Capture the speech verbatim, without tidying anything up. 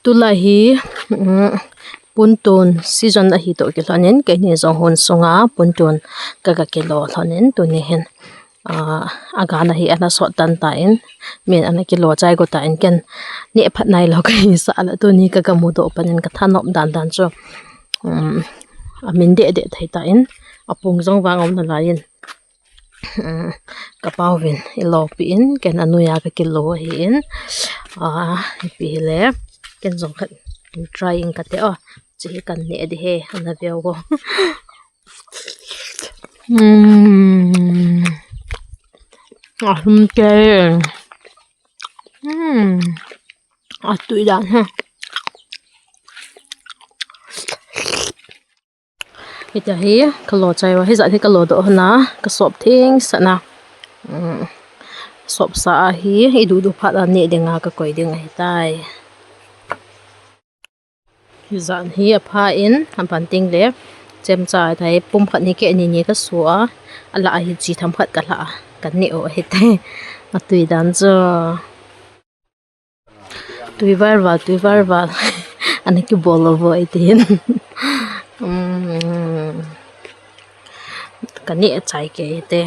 Tulai hi, um, puntun season ahi toh kilhonin, keini jong hon sunga puntun ka, ka kilo lhonin, tuni hin, ah, agana hi ana sot tan tan, min ana kilo chai go tan, ken neh phat nailou kahisah a, tuni ka, ka mudoh panin ka thanop dan dan chu, um, amin deh deh thei tan, apung jong vang um nalaiyin. Ka paovin i lopi in, ken anoiya ka kilo ahin. Ah, ipi hile, ken jong khat try in kate o. Chi hi kan neh ding ahi, ana veu o. Hmm. Ahum te. Hmm. Atui dan ha. Hitia hi ka lo chai uva, hijat hi ka lo doh hon a, ka sop theng sah na. Um, sop sa ahi, i dudu phat a neh dinga ka koi ding ahitai. Hijat hi apha in, aban teng le, chemcha ahitai, pum khat ni keh ni ni ka su a, alah a hi chi tham khat ka lah a, ka neh u ahitai. Atui dan chu. Tui val val, tui val val. Ana kibol lou vo ahi tin. Um, ka neh chai kei te.